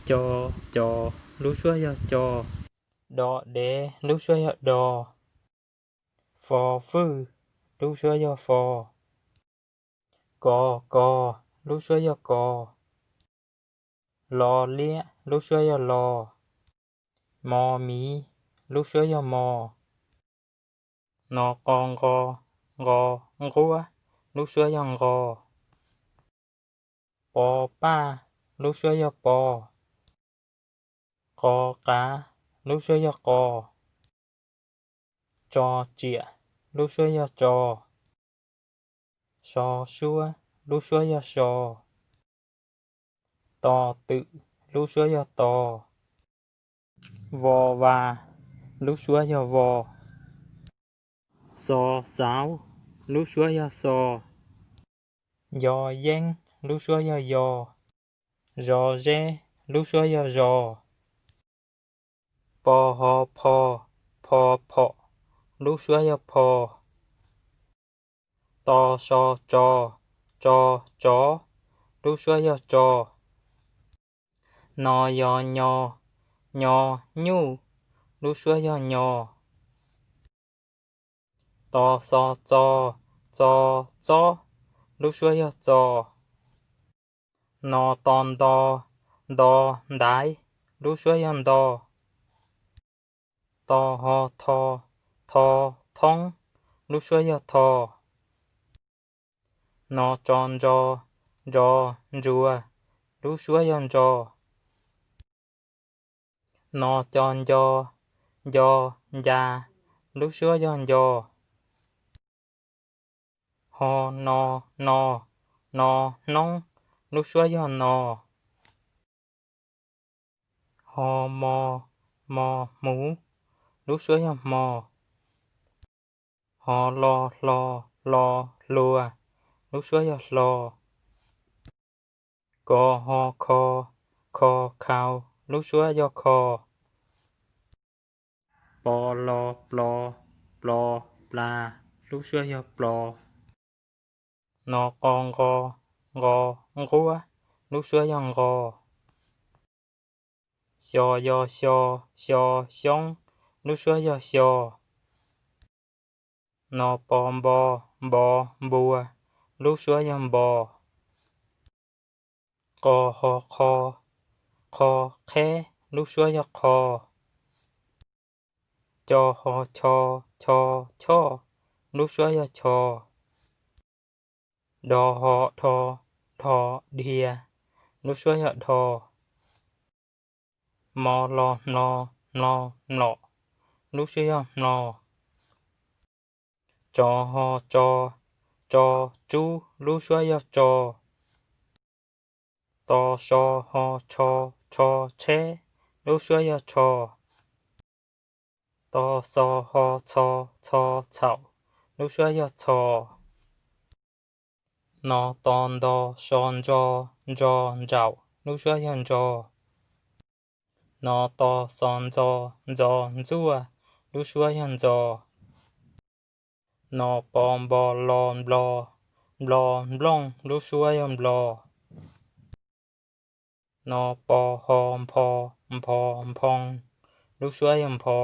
Co, co, lub suab yog co. Do, dev, lub suab yog do. Fo, fwj, lub suab yog fo. Ko, ko, lub suab yog ko. Lo, liab, lub suab yog lo. Mo, miv, lub suab yog mo. No, qo, nqo, nqo, nquab, lub suab yog nqo. Po, paj, lub suab yog po. Qo, qav, lub suab yog qo. Tso, tsiam, lub suab yog tso. So, suab, lub suab yog so. To, twm, lub suab yog to. Vo, vas, lub suab yog vo. Xo, xauv, lub suab yog xo. Yo, yeeb, lub suab yog yo. Zo, zeb, lub suab yog zo. Po, ho, pho, pho, phom, lub suab yog pho. To, so, tso, tso, tsov, lub suab yog tso. No, yo, nyo, nyo, nyuj, lub suab yog nyo. To, xo, txo, txo, txob, lub suab yog txo. No, to, nto, nto, ntaiv, lub suab yog nto. To, ho, tho, tho, thoob, lub suab yog tho. No, tso, ntso, ntso, ntsuag, lub suab yog ntso. No, co, nco, nco, ncas, lub suab yog nco. Ho, no, no, no, hnoob, lub suab yog no. Ho, mo, mo, hmuv, lub suab yog hmo. Ho, lo, hlo, lo, hluas, lub suab yog hlo. Ko, ho, kho, kho, khaus, lub suab yog kho. Plo, lo, plo, plo, plas, lub suab yog plo. No, qo, nqo, nqo, nquab, lub suab yog nqo. Xyo, yo, xyo, xyo, xyoob, lub suab yog xyo. No, po, npo, npo, npua, lub suab yog npo. Qo, ho, qho, qho, qheb, lub suab yog qho. Co, ho, cho, cho, choj, lub suab yog cho. Do, ho, dho, dho, dhia, lub suab yog dho. Mo, lo, hmlo, hmlo, mlom, lub suab yog hmlo. Tso, ho, tso, tso, tsub, lub suab yog tso. To, so, ho, tsho, tsho, tsheb, lub suab yog tsho. To, xo, ho, txho, txho, txhaum, lub suab yog txho. No, to, nto, so, ntso, ntso, ntsaum, lub suab yog ntso. No, to, xo, ntxo, ntxo, ntxuaj, lub suab yog ntxo. No, po, npo, lo, nplo, nplo, nplooj, lub suab yog nplo. No, po, ho, npho, npho, nphoo, lub suab yog npho.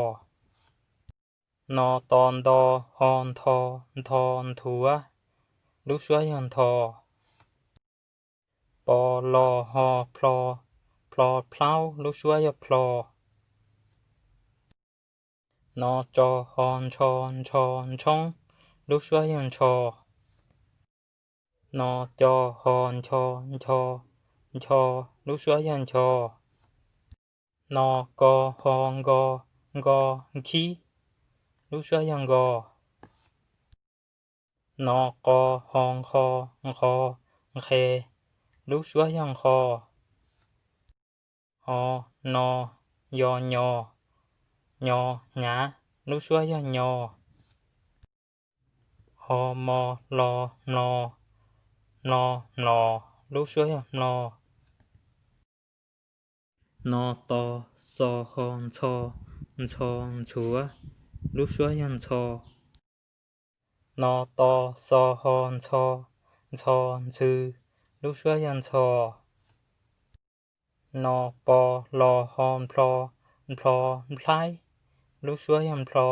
No, to, nto, ho, ntho, ntho, nthuav, lub suab yog ntho. Po, lo, ho, plho, plho, plhaub, lub suab yog plho. No, tso, ho, ntsho, ntsho, ntshoob, lub suab yog ntsho. No, co, ho, ncho, ncho, ncho, lub suab yog ncho. No, ko, ho, nko, nko, nkhib, lub suab yog nko. No, qo, ho, nqho, nqho, nqhe, lub suab yog nqho. Ho, no, yo, nyo, nyo, hnyav, lub suab yog nyo. Ho, mo, lo, hmlo, hmlo, hmlos, lub suab yog hmlo. No, to, xo, ho, ntxho, ntxho, ntxhuav, lub suab yog ntxho. No, to, xo, ho, ntxho, ntxho, ntxhw, lub suab yog ntxho. no, po, lo, ho, nplho, nplho, nplhaib. Lub suab yog nplho.